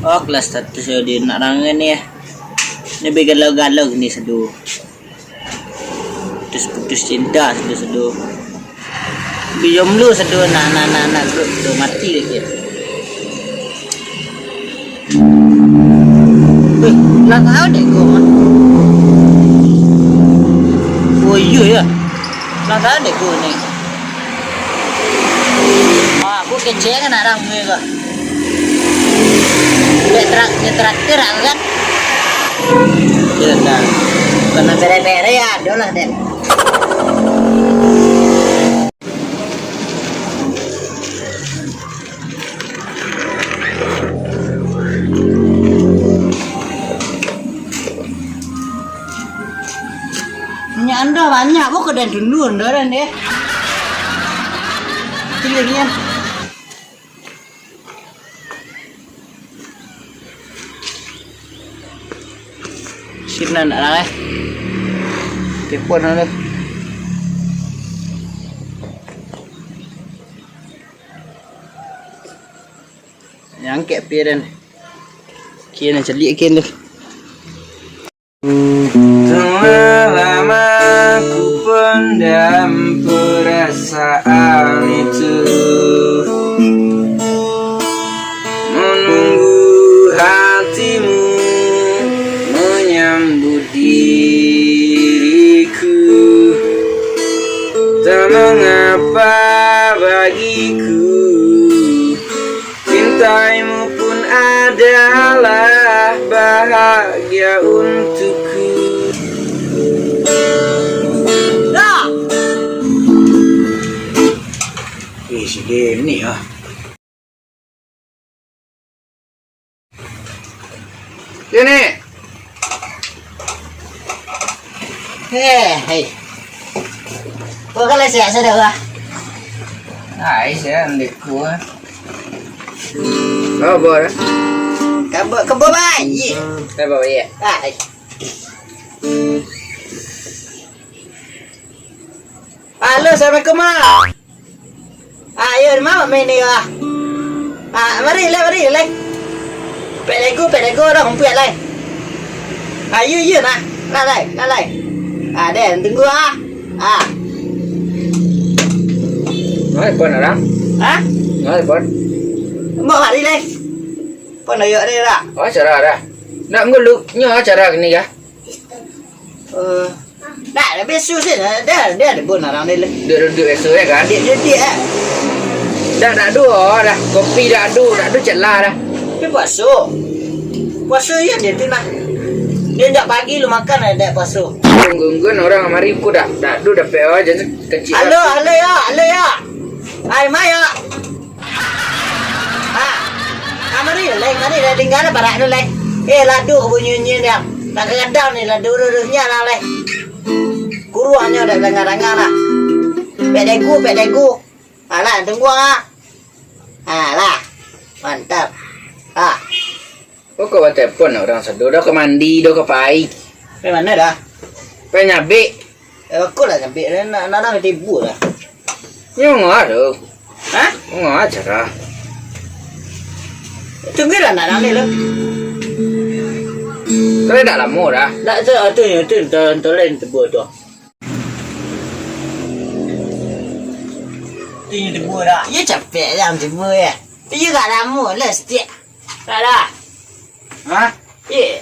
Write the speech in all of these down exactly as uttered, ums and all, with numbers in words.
Oh, kelas status yo di nak rangai ni, eh. Ni begalau-galau ni sadu. Putus-putus cinta sadu-sadu. Bi jomblo sadu nak, nak, nak, nak, tu mati lagi. Weh, lah tahu dek gua mah. Oh, iyo, ya. Lah tahu dek gua ni. Ah, aku kecek kan nak ramai gua. Dek trak-, dek traktir aku kan. Iyo, dah. Kena bere-bere ya, ado lah, dek. Minyak ando banyak, bukan dan dulu ando dan deh. Kecil lagi kan. Sip nan nak lah, eh. Telepon lah tu. Yang angkek pikiran. Kian nan celik kian tu. Telah lama ku pendam perasaan itu, menunggu hatimu menyambut diriku. Tak mengapa bagiku, cintaimu pun adalah bahagia untukku. Dah. Eh, si Denny ah. Sini. Hei, hei. Kok kalau siap sudah, Bah? Ai, saya ndeku, ah. Kabo, dah? Kabo, kabo baik. Kabo baik. Ai. Halo, assalamualaikum, Mak. Ah, iyo, di ma main ni, ah? Ah, mari, lai, mari, lai. Pek lego, pek lego, dah, umpiak, lai. Ah, iyo, iyo, nah. Lah, lai, lah, lai. Ah, den, tunggu, ah. Ah. Mana pon orang? Hah? Mana pon? Mau mari, lai. Pon doyok, lai, lah. Oh, acara dah. Nak nguluknya acara ni, kah? Eh, dah, dah, biaso se, dah, dah, dah, dah, bon, arang ni lah. Duduk-duduk biaso, ya kan? Duduk-duduk, eh. Dah, dah ado, dah. Kopi dah ado, dah ado celah dah. Tapi puaso. Puaso iyo dia tu nah. Dia jak pagi lu makan, eh, dah puaso. Unggun-unggun orang mari ku dah, dah ado dapek aja kecil. Halo, halo ya, halo ya. Ai, ma ya. Ha. Ha, mari, lai, mari, lai, tingga lah parak tu, lai. Eh, ladu bunyi-bunyi dia. Tak kegadang ni, ladu ruruhnya lah, lai. Kuruangnyo dak danga-danga lah. Pek degu, pek degu. Alah, tunggu ah. Alah. Mantap. Ah. Kok kau batelepon urang sado, dah ka mandi, dah ka pai. Pai mano dah? Pai nyabik. Eh, aku lah nyabik, nak, nak, nak tibo lah. Nyo ngah tu. Hah? Ngah acara. Tunggu lah nak rame lah. Kalau dak lamo dah. Nak tu, tu, tu, tu, tu lain tibo tu. Tu tibo dah. Ya capek lah tibo ya. Ya gak lamo lah setiap. Tak dah. Hah? Ye.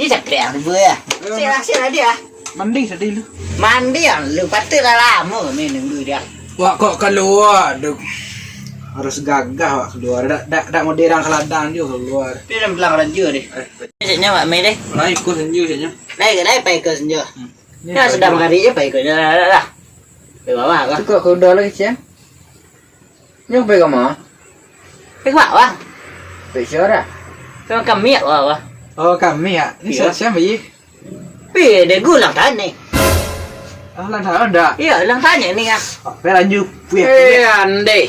Ye capek ang tibo ya. Sila, sila dia. Mandi tadi lu. Mandi ang lu, patut lah lamo kami nunggu dia. Wak kok kalua, duk. Harus gagah wak kalua. Dak, dak, dak model urang ka ladang juo kalua. Dia dah pulang raja deh. Eh, ceknya wak mai deh. Lai iko senjo ceknya. Lai, lai pai iko senjo. Hmm. Ya sudah mangari je pai iko je lah. Di bawah lah. Cukup kuda lagi, Cen. Nyo pai ka ma? Pai ka bawah. Pai sia dah? Pai kami ka bawah. Oh, kami ya. Ni sia, sia, Bayi? Pi, dek ulang tahun ni. Ah, ulang tahun dah? Iyo, ulang tahun ni ah. Pai lanjut, eh, andai.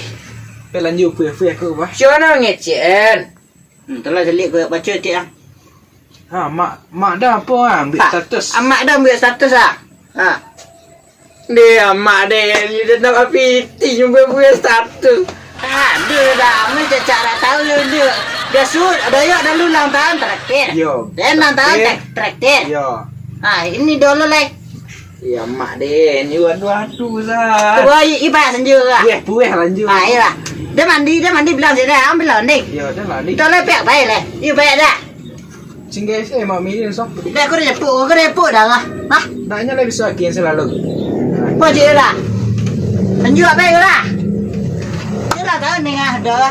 Pai lanjut, aku, bah. Sia nan ngecek, en? Hmm, tu lah selik ko baco tik ah. Ha, mak, mak dah apo ah, ambiak status. Amak dah ambiak status ah. Ha. Deh, amak deh, dia dah nak piti juga buat status. Aduh, dah, amak cacak dah tahu lu, dek. Biaso, Dayak dalu ulang tahun traktir. Yo. Den ulang tahun traktir. Yo. Ha, ini dulu lai. Iyo, mak den. Iyo, aduh, aduh, sa. Tu, boy, ibai sanjo lah. Iyo, tueh lanjut. Ha, iyolah. Den mandi, den mandi bilang sini, ambil lah, Ning. Iyo, den mandi. Tu lah, piak baik lah. Iyo, baik dah. Singgah isi, mak mili, so. Dah, aku dah jepuk, aku dah jepuk dah lah. Hah? Naknyo lah bisa kian selalu. Apa je lah? Lanjut apa je lah? Dia lah tahu ni ah, dah.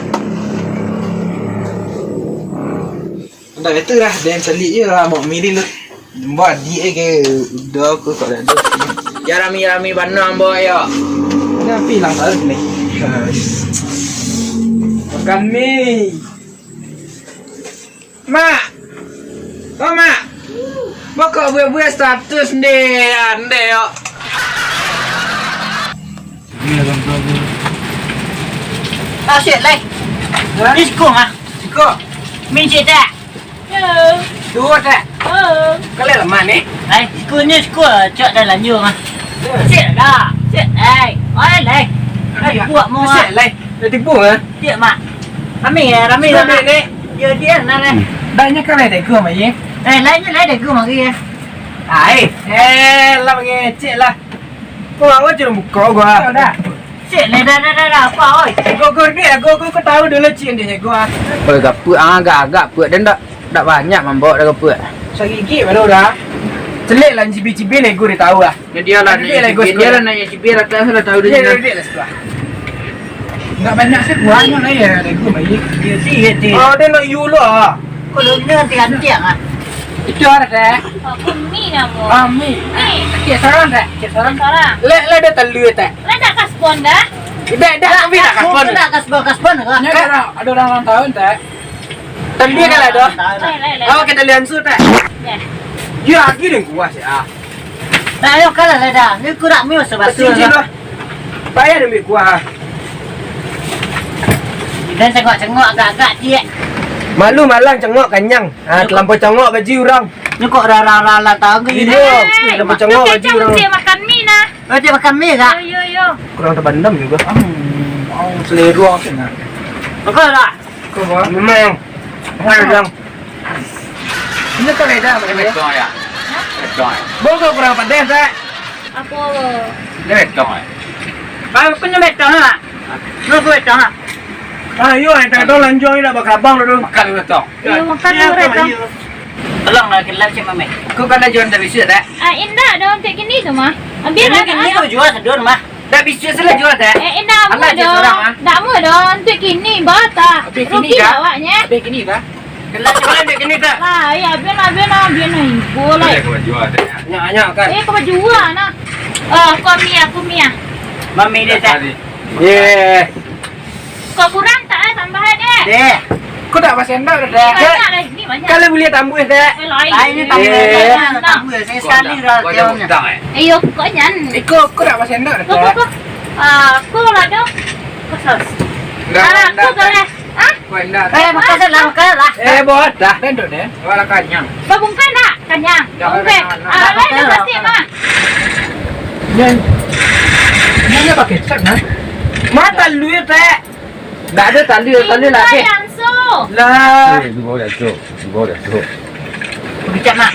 Entah kata lah, den calik je lah, mak mili lu. Mbak, adik eh, ke udah aku tak ada. Ya, rami-rami bana, Mbak, ya. Tapi lah tahu ni. Makan mi. Mak! Oh, Mak! Bokok buek-buek status ndeh, ndeh, yo. Asyik, lai. Ha? Ni siko, ah. Siko. Min cik tak? Yo. Dua tak? Oh. Kalian lemah ni? Lai, siko ni siko, cok dah lanjur, ah. Cik dah. Cik, ai. Oi, lai. Ai, buat mu, ah. Cik, lai. Dah tipu, ah. Cik, Mak. Rami ya, rami lah, Mak. Ni. Yo, dia nah, lai. Banyak kan lai dek gua, Mak, ye? Eh, lainnya lai dek gua, Mak, ye. Ai. Eh, lah mangecek lah. Kau awak jangan buka gua. Kau dah. Cik, lai dah, dah, dah, dah, apa, oi? Gua, gua, dia, gua, gua, kau tahu dulu, Cik, dia gua. Oi, gapuk, ah, agak-agak puk, dan dak, dak banyak mambok dah gapuk. Sagigi baru dah. Celik lah, cibi-cibi nego dia tahu lah. Dia lah nak cibi, dia lah nak cibi, rata sudah tahu dia. Dia duduk lah sebelah. Enggak banyak sih, banyak lah ya, nego baik. Dia sih, dia. Oh, dia nak you lah. Kalau dia nanti ganti ah. Itu ada teh. Aku mi namu. Ah, mi. Mi. Cik seorang teh, cik seorang. Seorang. Lek, lek ada telur teh. Lek tak kasbon dah. Dak, dak, tapi dak kasbon. Dak kasbon, kasbon. Ini ada orang, ada orang ulang tahun teh. Tadi kan ada. Lai, lai, lai. Awak kita lian su tak? Ya. Dia lagi deh gua sih, ah. Nah, ayo kalah lah dah. Ni kurang mius sebab tu. Cincin lah. Bayar demi gua. Dan cengok-cengok agak-agak dia. Malu malang cengok kanyang. Ah, terlampau cengok baju orang. Ni kok rara-rara tahu ke? Iya, terlampau cengok baju orang. Dia makan mi nah. Oh, dia makan mi kak? Yo, yo, yo. Kurang terbandam juga. Hmm, oh, selera sih nah. Kau lah. Kau apa? Memang. Hai, bilang. Ini kau beda apa dia? Betul ya. Betul. Bau kau kurang pedas, tak? Apa? Dia betul ya. Bang, aku ni betul lah. Lu aku betul lah. Ah, yo, entah tu lanjut nak bakabang dulu. Makan dulu, Tong. Iyo, makan dulu, Tong. Tolong lah, kelak cik Mamek. Kau kan dah jual tak bisa, tak? Ah, indak dong, cik kini tu mah. Ambil lah. Kini tu jual sedun mah. Dak bisa sila jual, tak? Eh, indak amuah dong. Dak amuah dong, cik kini bah tah. Rugi awaknya. Habis kini bah. Kelak jual dek kini tak? Lah, iya, biar lah, biar lah, biar lah. Boleh. Boleh kau jual, tak? Nyak, nyak kan. Eh, kau jual nah. Oh, aku mi, aku mi ah. Mami dia tak? Ye. Kok kurang tak, eh, tambahan, eh? Deh. Kau tak masih endak, deh. Ni banyak, deh. Ni banyak. Kalau boleh tambah, deh. Eh, lain. Lain ni tambah, eh, deh. Tambah, saya sekali dah, kau ada jawabnya. Utang, eh? Ayo, kau nyan. Eh, kau, kau tak masih endak, deh. Kau, kau, kau. Ah, kau lah, dong. Kau sos. Enggak, ah, enggak, kau boleh. Ah? Kau endak. Eh, makan lah, makan lah. Eh, buat dah. Duduk, deh. Kau lah kanyang. Babungkai ndak? Kanyang. Babungkai. Ah, lain dah plastik, Mak. Nyan. Nyan dia pakai cat, nah. Mata lu ya, Tek. Ndak ada tali, tali lah, Tek. Lah. Eh, di bawah dah tu. Di bawah dah tu. Kecap, Mak.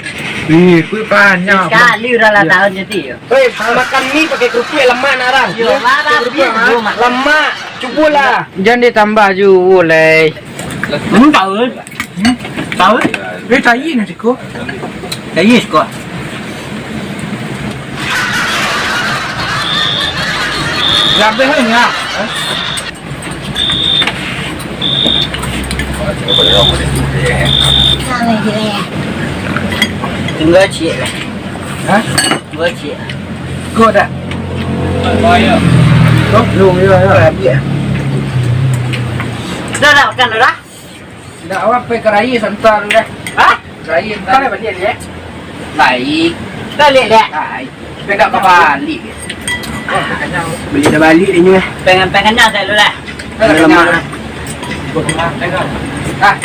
Ih, kuih panjang. Sekali udah lah tahun jadi, yo. Hei, makan mi pakai kerupuk lemak nak, Ran. Yo, lah, lah, kerupuk, lemak. Cubolah. Jangan ditambah ju, lai. Hmm, tahu. Hmm? Tahu? Eh, tai ni siko. Tai siko. Labih ni ah. Tinggal ciek lah. Hah? Dua ciek. Kau dah? Kau? Belum, ya, ya. Habis, ya. Dah, dah makan dah? Dah, awak pergi ke raya sebentar dulu dah. Hah? Raya sebentar. Kau dah balik, ya? Baik. Balik, dah. Baik. Dah, dah balik. Beli dah balik dia ni, eh. Pengen-pengen dah, dah dulu dah. Dah, dah, dah. Lemak, eh. Ah.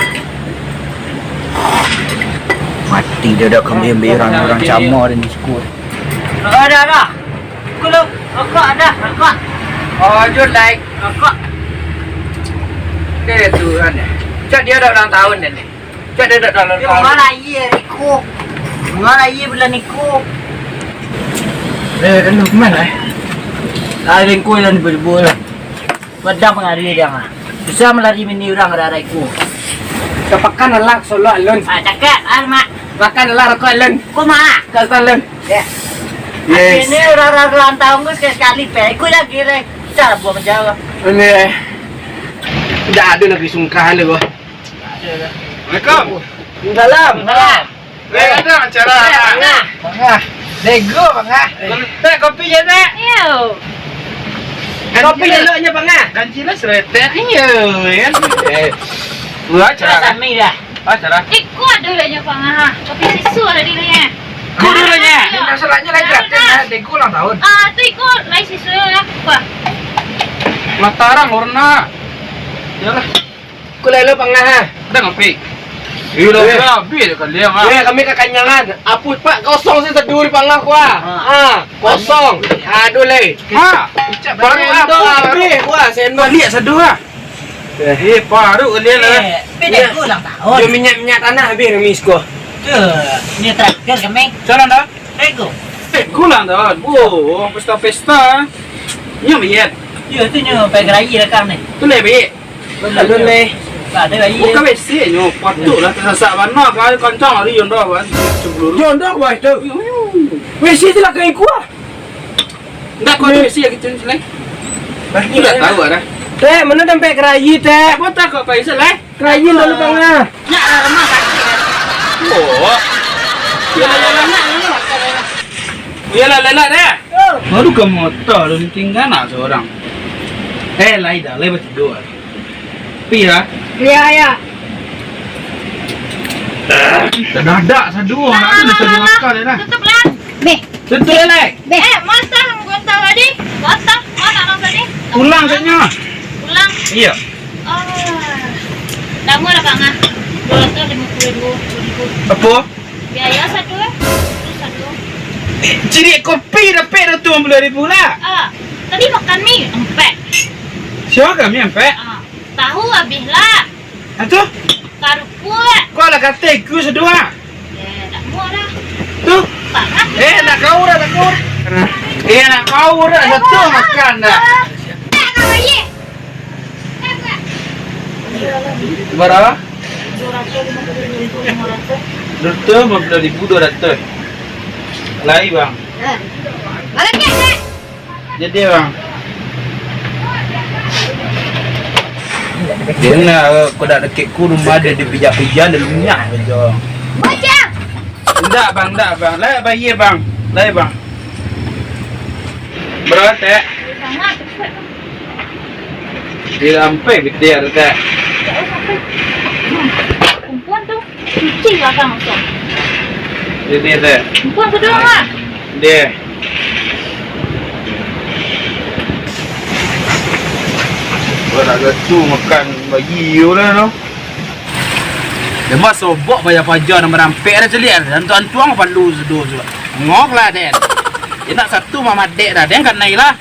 Mati dah, dah kami ambil orang, orang camor dan syukur. Dah, dah, dah. Aku lu, rokok ada, rokok. Oh, Jun, like. Rokok. Dia tu kan. Cak dia dak ulang tahun den. Cak dia dak ulang tahun. Bunga lahia hari ko. Bunga lahia bulan iko. Eh, dah lu kemana, eh? Lah, den ko lah ni beribu lah. Padang pangari dia mah. Bisa malari mini urang ada-ada iko. Kapakan alah solo alun. Ah, cakap, ah, Mak. Makan alah rokok alun. Ko, Mak. Kau alun. Ya. Yes. Ini urang-urang ulang tahun ko sekali-sekali pe. Iko lagi, leh. Cara buang jauh. Ini, eh. Tidak ada lagi sungkahan tu. Assalamualaikum. Salam. Salam. Eh, ada acara. Eh, Bangah. Bangah. Dego, Bangah. Eh, kopi je, Tek? Iyo. Kopi dulu nya, Bangah. Ganjilah seretek. Iyo, kan? Eh. Buat acara. Sami dah. Acara. Iko ado lah nya, Bangah. Kopi susu ado di nya. Ko dulu nya. Iyo. Masalahnya lagi gratis, nah, Dego ulang tahun. Ah, tu iko lai susu lah. Wah. Mataram warna. Yalah. Ko lai lo Bangah, ha? Dah ngopi. Iyo, dah habis dah kalian, ha. Eh, kami kakanyangan. Apo, Pak, kosong se saduo di Bangah ko, ha. Ha, kosong. Aduh, lai. Ha. Baru ado habis, wah, sendok. Baliak saduo, ha. Eh, baru kalian, ha. Eh, beda ko ulang tahun. Yo, minyak-minyak tanah habis kami siko. Tu, ni terakhir kami. Salam dah. Ego. Eh, ko ulang tahun. Oh, pesta-pesta. Nyo bayar. Yo, tu nyo pakai gerai rekam ni. Tu lai bayar. Aduh, leh. Tak ada lagi. Bukan W C nyo, patutlah tasasak bana, kan kancang lari Honda, kan. Sebelum Honda, wah, tu. W C tu lah kain kuah. Ndak, kau ada W C lagi tu, Sulai? Aku ndak tahu, dah. Tek, mana dompet kerayi, Tek? Apa tak kau pakai, Sulai? Kerayi dulu, Bang, ah. Nyak lah, rumah sakit, kan. Oh. Yalah, yalah, yalah, yalah. Yalah, yalah, dah. Baru ke motor, lu tinggal nak seorang. Eh, lai dah, lai batidur. Pi lah. Iya, iya. Dah dak saduo, nak ada saduo makan dah. Tutup lah. Beh. Tutup lah. Beh. Eh, masa nunggu tau tadi? Masa? Mana nang tadi? Pulang saja. Pulang? Iya. Oh. Lama dah, Bang, ah. Dua ratus lima puluh ribu, dua ribu. Apa? Biaya satu, eh. Satu. Eh, ciri kopi dapat dua ratus lima puluh ribu lah. Ah, tadi makan mi ampek. Siapa kami ampek? Ah, tahu habis lah. Ah, tu? Karupuk. Kau lah kata aku seduo. Eh, tak mau lah. Tu? Tak lah. Eh, nak kau dah, tak kau. Eh, nak kau dah, satu makan dah. Tak, tak, tak. Bara? Dua ratus lima puluh ribu dua ratus. Lai, Bang. Eh. Bara kek, kek? Jadi, Bang. Dia nak, kau dak dakek ku rumah dia, dia pijak-pijak, dia lunyah aja. Bocah! Ndak, Bang, ndak, Bang. Lai bayia, Bang. Lai, Bang. Bara, Tek? Sangat cepat. Di sampai bitiar, Tek. Perempuan tu cuci belakang macam. Ini, Tek. Perempuan kedua, Mak. Deh. Kau nak gatu makan bagi you lah, no. Dia mah sobok paja-paja nan marampek dah caliak. Dan tuan-tuan palu sudo tu. Ngok lah, Den. Dia nak satu mamadek dah, Den, kanai lah.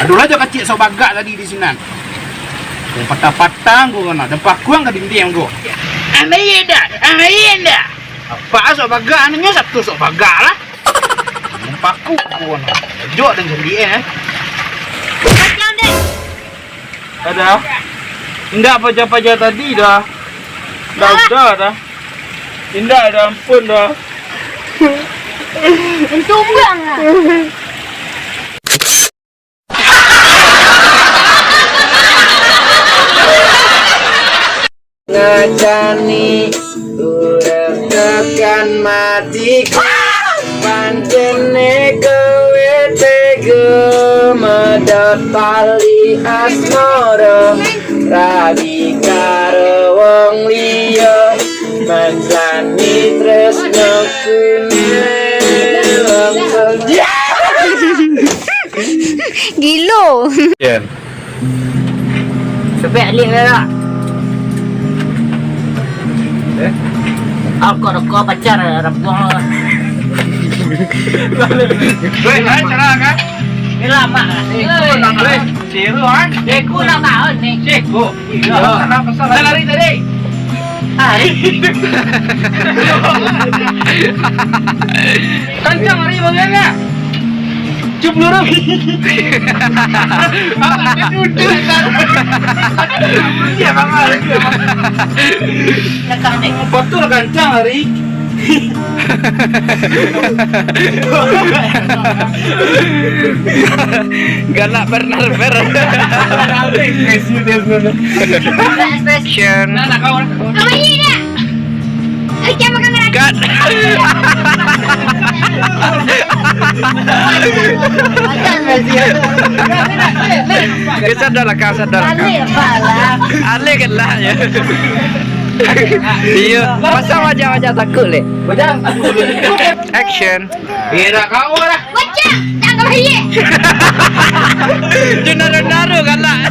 Aduh lah, jo kacik sok bagak tadi di sinan. Dan patang-patang ku kena, dan pakuang ka dinding ku. Ambil dah, ambil dah. Apa sok bagak, anaknya satu sok bagak lah. Dan paku ku kena. Jok dan jeli, eh. Macam deh. Ada? Indak paja-paja tadi dah. Dah, dah, dah. Indak ada ampun dah. Untung bang lah. Ngacani urang tekan mati. Pancen nega wetega, medot tali asmara, rabi karo wong liya, mancani tresno kune. Gilo. Yen. Sobek alik lah. Eh? Alko-alko pacar rampuang lah. Weh, cara kan? Ini lama lah. Eh, Seru, ah. Seko nak tahan ni. Seko. Iyo. Dah lari tadi. Lari. Kancang lari, Bang, ya? Cup lurus. Iya, Bang. Betul kancang lari. Galak benar-benar. Action. Apa ini dah? Eh, jangan makan ngerati. Cut. Makan nasi. Kau sadar lah, kau sadar lah, kau. Alih, apalah. Alih kan lah, ya. Iyo, pasang wajah-wajah takut, leh. Action. Bira kau lah. Bocah, tangkap aja. Cuma naru-naru galak.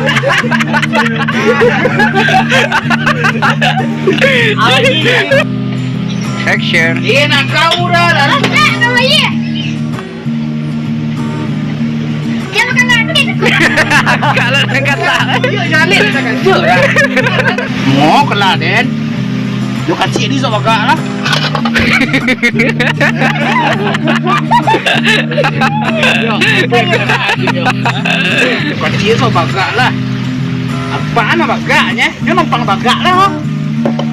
Action. Bira kau lah. Tangkap aja. Kalau nak kata. Iyo, jalin nak kata. Mau kelah, Den. Yo kacik ni sok bagak lah. Yo kacik sok bagak lah. Apa nak bagaknya? Nyo numpang bagak lah, oh.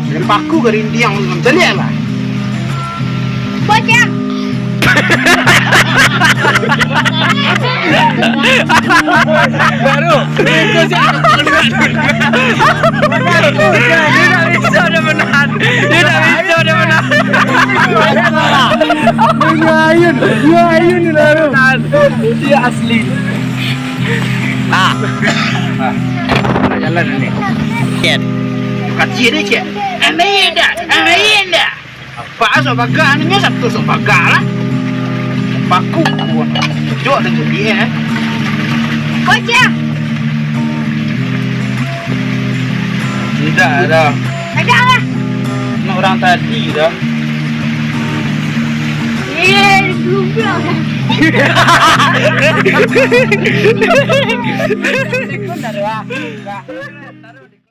Dan paku garindiang tu, caliak lah. Bocah. Baru. Itu sih. Dia tak bisa dah menahan. Dia tak bisa dah menahan. Ayun, ayun ni baru. Dia asli. Ah. Nak jalan ni. Cek. Kacik ni, cek. Ambil dah. Ambil dah. Apa sok bagak ni? Nyo satu sok bagak lah. Paku pun. Jok dah jadi, eh. Bocah. Tidak dah. Pegang lah. Nak orang tadi dah. Eh, belum, belum. Sekon dah, dah.